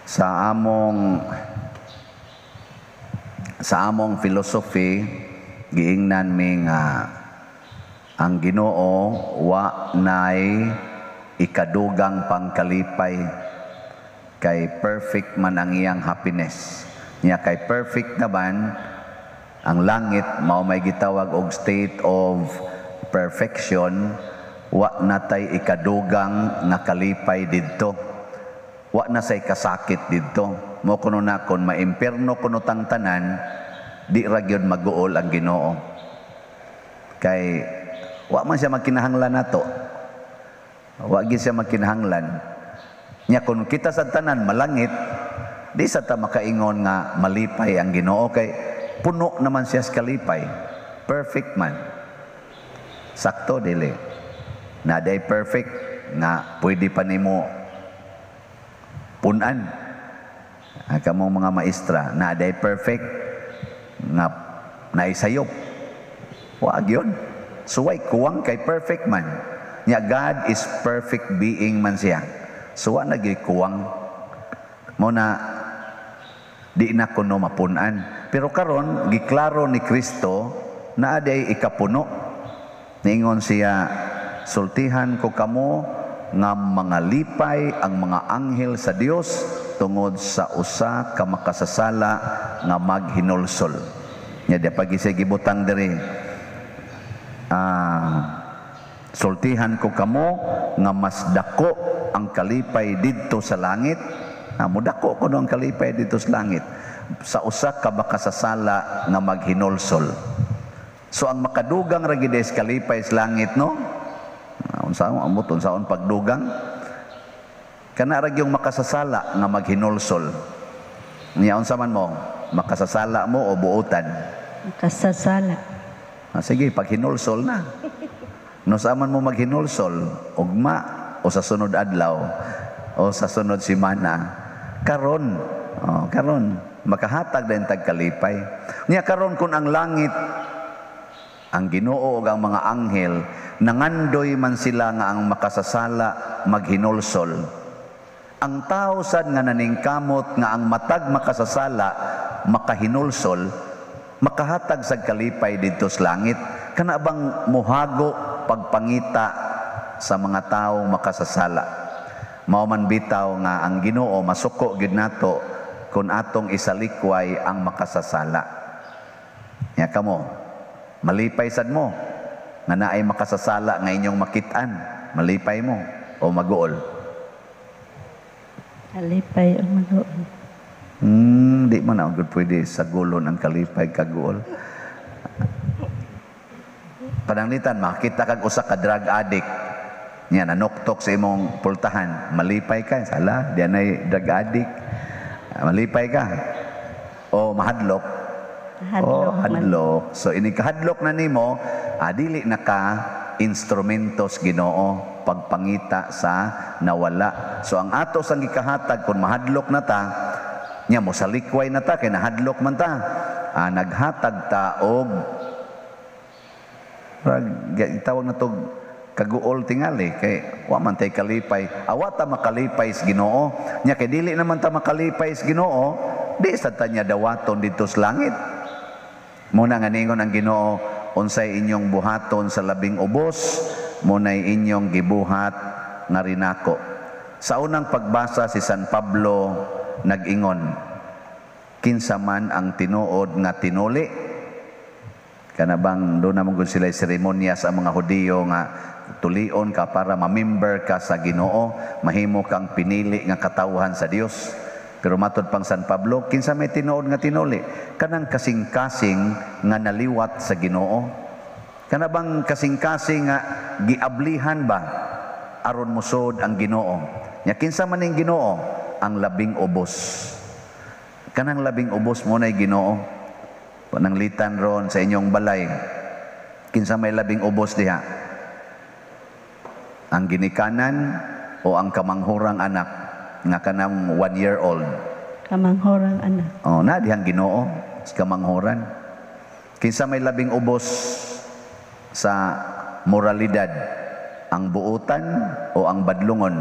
Sa among philosophy, giingnan mi nga ang Ginoo wa nay ikadugang pangkalipay kay perfect man ang iyang happiness. Nya kay perfect naman ang langit, mao may gitawag og state of perfection, wa na tay ikadugang nga kalipay didto. Wa na say kasakit didto. Mo kuno na kon maimpierno kuno tang tanan, di ra gyud maguol ang Ginoo. Kay wa man siya magkinahanglan nato. Wa gyud siya magkinahanglan. Nya kun kita sa tanan malangit, di sa ta makaingon nga malipay ang Ginoo kay puno naman siya sa kalipay. Perfect man. Sakto, dili? Na day perfect nga pwede pa nimo punan. Ah, kamong mga maestra, na day perfect nga naisayop? Wa gyud. Suway kuwang kay perfect man. Nya God is perfect being man siya. So wa na gyud kuwang. Mo na di na kuno mapunan. Pero karon giklaro ni Kristo na aday ikapuno. Niingon siya, "Sultihan ko kamo nga mga lipay ang mga anghel sa Dios tungod sa usa ka makasasala nga maghinulsol." Nya di pag siya gibutang diri. Ah, "Sultihan ko kamo nga mas dako ang kalipay didto sa langit." Ah, mudako kuno ang kalipay didto sa langit sa usa ka makasasala nga maghinulsol. So ang makadugang ra gid is kalipay sa langit, no? Ah, unsa amot unsaon pagdugang? Kana ra gyung makasasala nga maghinulsol. Nya unsa man mo? Makasasala mo o buotan? Makasasala. Ah, sige, paghinulsol na. No sa man mo maghinulsol, ugma o sa sunod adlaw o sa sunod simana, karon, oh, karon makahatag din tag kalipay. Nya karon kun ang langit, ang Ginoo ug ang mga anghel nangandoy man sila nga ang makasasala maghinulsol. Ang tao sad nga naningkamot nga ang matag makasasala makahinulsol, makahatag sa kalipay didto sa langit. Kana bang muhago pagpangita sa mga taong makasasala? Mao man bitaw nga ang Ginoo masuko gyud nato kung atong isalikway ang makasasala. Nya kamo, malipay sad mo nga naay makasasala nga inyong makit-an? Malipay mo o maguol? Kalipay o maguol. Di mo na gud pwede sagulon ang kalipay kaguol. Pananglitan, makita kag usa ka drug addict. Nya nanuktok sa imong pultahan, malipay ka, sala, di anay drug addict. Ah, malipay ka o mahadlok? Hadlok Oh, man. Hadlok. So ini kahadlok na nimo, ah, dili na ka instrumentos Ginoo pagpangita sa nawala. So ang ato sang gikahatag kung mahadlok na ta, nya mo salikway na ta kay nahadlok man ta. Ah, naghatag ta og rag tawag na to kaguol tingali kay wa man tay kalipay. Awa ta makalipay sa Ginoo. Nya kay dili naman ta makalipay sa Ginoo, di sad ta niya dawaton didto sa langit. Muna nga ningon ang Ginoo, "Unsay inyong buhaton sa labing ubos, munay inyong gibuhat nga rinako." Sa unang pagbasa, si San Pablo nag-ingon, kinsa man ang tinuod nga tinuli? Kana bang doon naman gud sila seremonya sa mga Hudiyo nga tulion ka para mamember ka sa Ginoo, mahimo kang pinili nga katawhan sa Dios. Pero matod pang San Pablo, kinsa may tinuod nga tinuli? Kanang kasing-kasing nga naliwat sa Ginoo. Kana bang kasing-kasing nga giablihan ba aron musod ang Ginoo? Nya kinsa man ning Ginoo? Ang labing ubos. Kanang labing ubos mo na'y Ginoo. Pananglitan ron sa inyong balay, kinsa may labing ubos diha? Ang ginikanan o ang kamanghurang anak nga kanang 1 year old? Kamanghurang anak. Oh, na dihang Ginoo sa kamanghuran. Kinsa may labing ubos sa moralidad? Ang buutan o ang badlungon?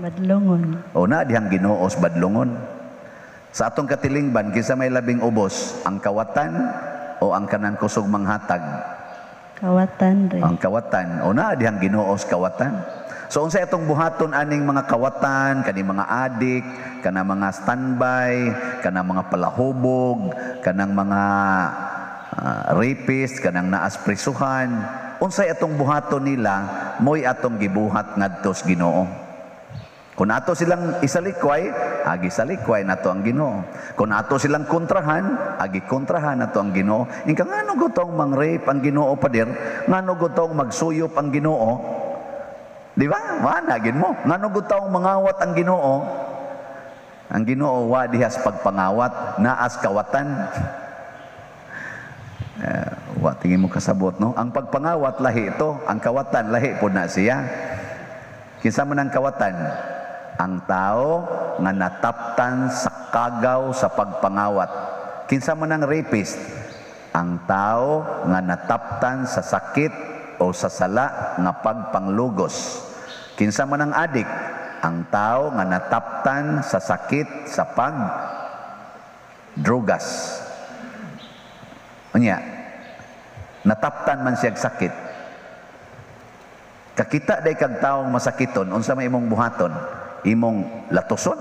Badlungon. O, na dihang Ginoo sa badlungon. Sa atong katilingban, kinsa may labing ubos, ang kawatan o ang kanang kusog manghatag? Kawatan rin. Ang kawatan. O naa dihang Ginoo sa kawatan. So unsay atong buhaton aning mga kawatan, kani mga adik, kanang mga standby, kanang mga palahubog, kanang mga rapist, kanang naas prisuhan? Unsay atong buhaton nila, mo'y atong gibuhat ngadto sa Ginoo. Kung ato silang isalikway, agi salikway nato ang Ginoo. Kung ato silang kontrahan, agi kontrahan nato ang Ginoo. Inka ngano gutong mang-rape ang Ginoo, pader? Ngano gutong magsuyop ang Ginoo? Di ba? Wala gin mo. Ngano gutong mangawat ang Ginoo? Ang Ginoo wa dihas pagpangawat, naas kawatan. Wa tingin mo kasabot, no? Ang pagpangawat lahi ito, ang kawatan lahi pod na siya. Kinsa man ang kawatan? Ang tao nga nataptan sa kagaw sa pagpangawat. Kinsa man ang rapist? Ang tao nga nataptan sa sakit o sa sala nga pagpanglugos. Kinsa man ang adik? Ang tao nga nataptan sa sakit sa pag drugas. Unya, nataptan man siyag sakit. Kakita day kag taong masakiton, unsa may imong buhaton? Imong latuson?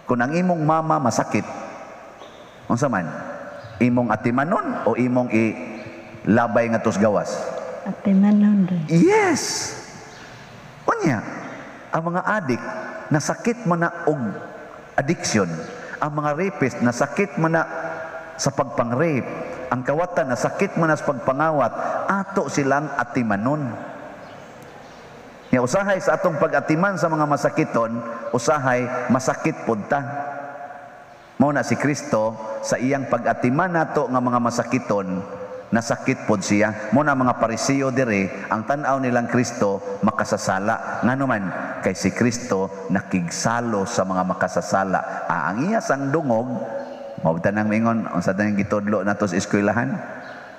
Kung ang imong mama masakit, unsa man? Imong atimanon o imong ilabay nga tos gawas? Atimanon rin. Yes. Unya, ang mga adik nasakit man na og addiction, ang mga rapist nasakit man na sa pagpang-rape, ang kawatan nasakit man na sa pagpangawat, ato silang atimanon. Nya usahay sa atong pag-atiman sa mga masakiton, usahay masakit pud ta. Mao na si Kristo sa iyang pag-atiman nato nga mga masakiton, nasakit pod siya. Mao na mga Pariseo dire, ang tan-aw nilang Kristo makasasala. Ngano man kay si Kristo nakigsalo sa mga makasasala. Ang iya sang dungog, mao tanang mingon unsa tanang gitudlo nato sa eskwelahan?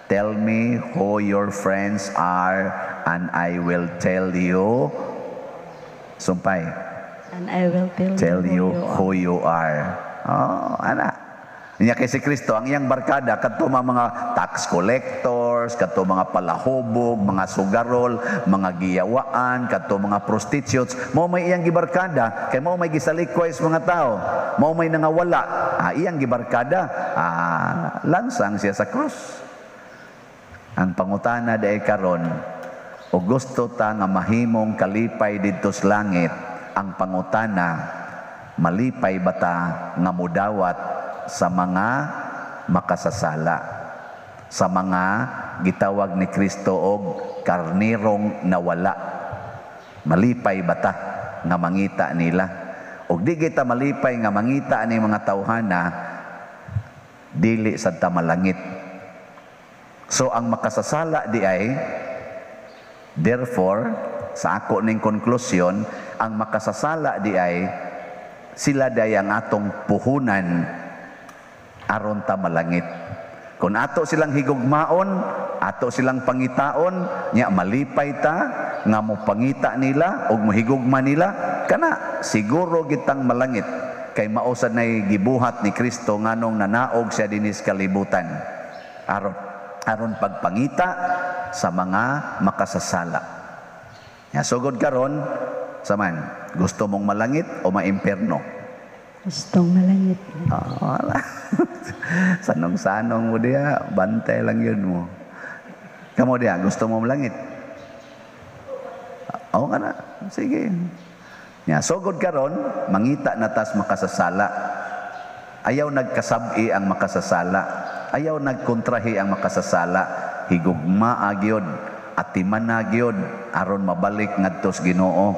Tell me who your friends are and I will tell you. Sumpay. And I will tell you who you are. Oh, ana. Nya kay si Kristo, ang iyang barkada kadto mga tax collectors, kadto mga palahubog, mga sugarol, mga giyawaan, kadto mga prostitutes, mao may iyang gibarkada kay mao may gisalikway sa mga tao, mao may nangawala, iyang gibarkada, lansang siya sa krus. Ang pangutana day karon, o gusto ta nga mahimong kalipay didto sa langit, ang pangutana, malipay ba ta nga mudawat sa mga makasasala, sa mga gitawag ni Kristo og karnirong nawala? Malipay ba ta nga mangita nila? Og di kita malipay nga mangita ni mga tawhana, dili sad ta malangit. So ang makasasala di ay, therefore, sa ako ning konklusyon, ang makasasala di ay sila day ang atong puhunan aron ta malangit. Kung ato silang higugmaon, ato silang pangitaon, nya malipay ta nga mopangita nila og mohigugma nila, kana siguro gitang malangit kay mao sad nay gibuhat ni Kristo nganong nanaog siya dinis kalibutan aron pagpangita sa mga makasasala. Ya sugod karon saman, gusto mong malangit o maimpierno? Gustong malangit. Wala. Sanong-sanong mo diya, bantay lang yun mo. Kamo diya, gusto mo malangit? Oo ka na, sige. Ya, sugod karon, mangita na tas makasasala. Ayaw nagkasabi ang makasasala. Ayaw nagkontrahi ang makasasala. Higugma agyod, atiman agyod, aron mabalik ngadto sa Ginoo.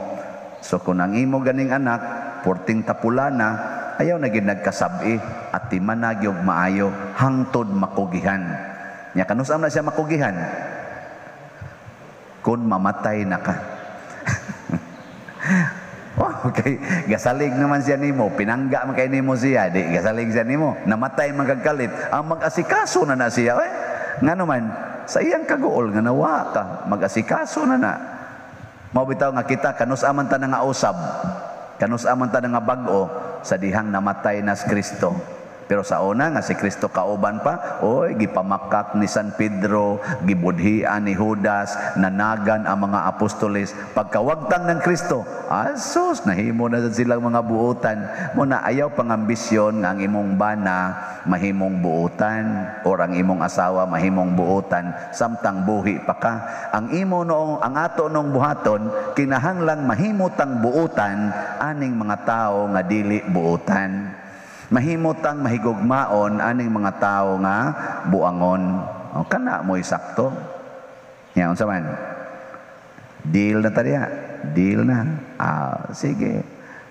So kung ang imo ganing anak, porting tapulana, ayaw na gid nagkasabi, atiman agyod maayo, hangtod makugihan. Nya kanus-am na siya makugihan? Kung mamatay na ka. Oh, okay, gasalig naman siya nimo, pinangga man kay nimo siya, di gasalig siya nimo, namatay man kag kalit, ang mag-asikaso na na siya. Eh, ngano man sa iyang kaguol nga nawa ka, mag-asikaso na na. Mao bitaw nga kita kanus-aman ta nga usab, kanus-aman ta nga bag-o, Sa dihang namatay na si Kristo. Pero sa una nga si Kristo kauban pa, oy, gipamakak ni San Pedro, gibudhian ni Judas, nanagan ang mga apostoles. Pagkawagtang ng Kristo, asus, nahimo na sad silang mga buutan. Muna ayaw pangambisyon nga ang imong bana mahimong buutan or ang imong asawa mahimong buutan samtang buhi pa ka. Ang imo noong ang ato nung buhaton, kinahanglang mahimotang buutan aning mga tao nga dili buutan. Mahimotang mahigugmaon aning mga tao nga buangon. O kana mo'y sakto. Nya unsa man? Deal na ta diha. Deal na. Ah, sige.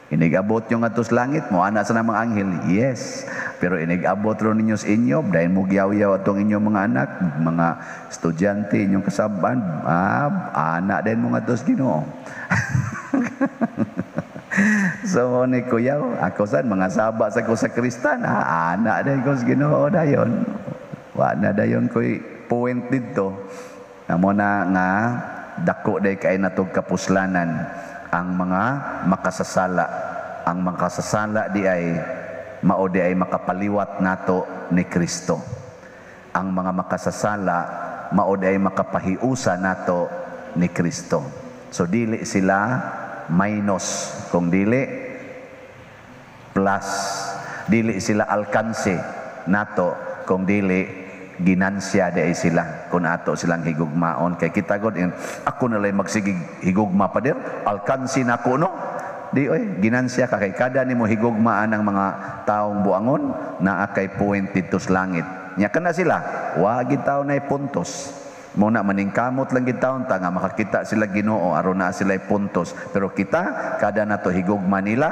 Inig-abot yung ngadto sa langit mo, ana sa mga anghel. Yes. Pero inig-abot ro ninyo sa inyo, dahil mo giyaw-yaw atong inyong mga anak, mga estudyante, inyong kasaban, ah, ana din mo ngadto sa Ginoo. So ni kuyaw, ako sad mga saba sa ko sa kristan, ah, ana din ko sa Ginoo dayon. Wa na dayon ko'y point didto. Amo na nga dako day kay natog kapuslanan ang mga makasasala. Ang makasasala di ay mao di ay makapaliwat nato ni Kristo. Ang mga makasasala mao di ay makapahiusa nato ni Kristo. So dili sila minus, kung dili plus, dili sila alkanse nato, kung dili ginansya di ay sila kung ato silang higugmaon. Kay kita god, ako na lay magsigig higugma, pader, alkanse nako, no? Di oy, ginansya ka kay kada nimo higugmaan ang mga taong buangon, naa kay point didto sa langit. Nya kana sila wa gid taon nay puntos. Mo na maningkamot lang gid taon ta nga makakita sila Ginoo aron naa sila puntos. Pero kita kada nato higugma nila,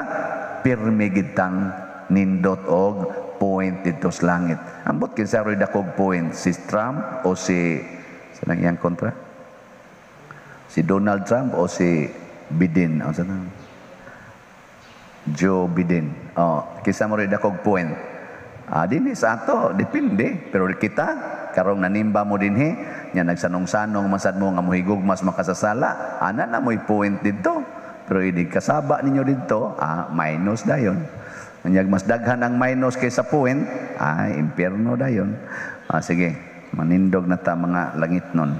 pirmi gid tang nindot og point didto sa langit. Ambot kinsa roy dakog point, si Trump o si sa nang iyang kontra? Si Donald Trump o si Biden? O sa nang Joe Biden. Oh, kinsa mo roy dakog point? Ah, dinhi sa ato, depende. Pero kita karong nanimba mo dinhi, nya nagsanong-sanong masad mo nga mohigugma mas makasasala, ana na mo'y point didto. Pero inig kasaba ninyo didto, ah, minus dayon. Unyag mas daghan ang minus kaysa point, ah, impyerno dayon. Ah, sige, manindog na ta mga langit nun.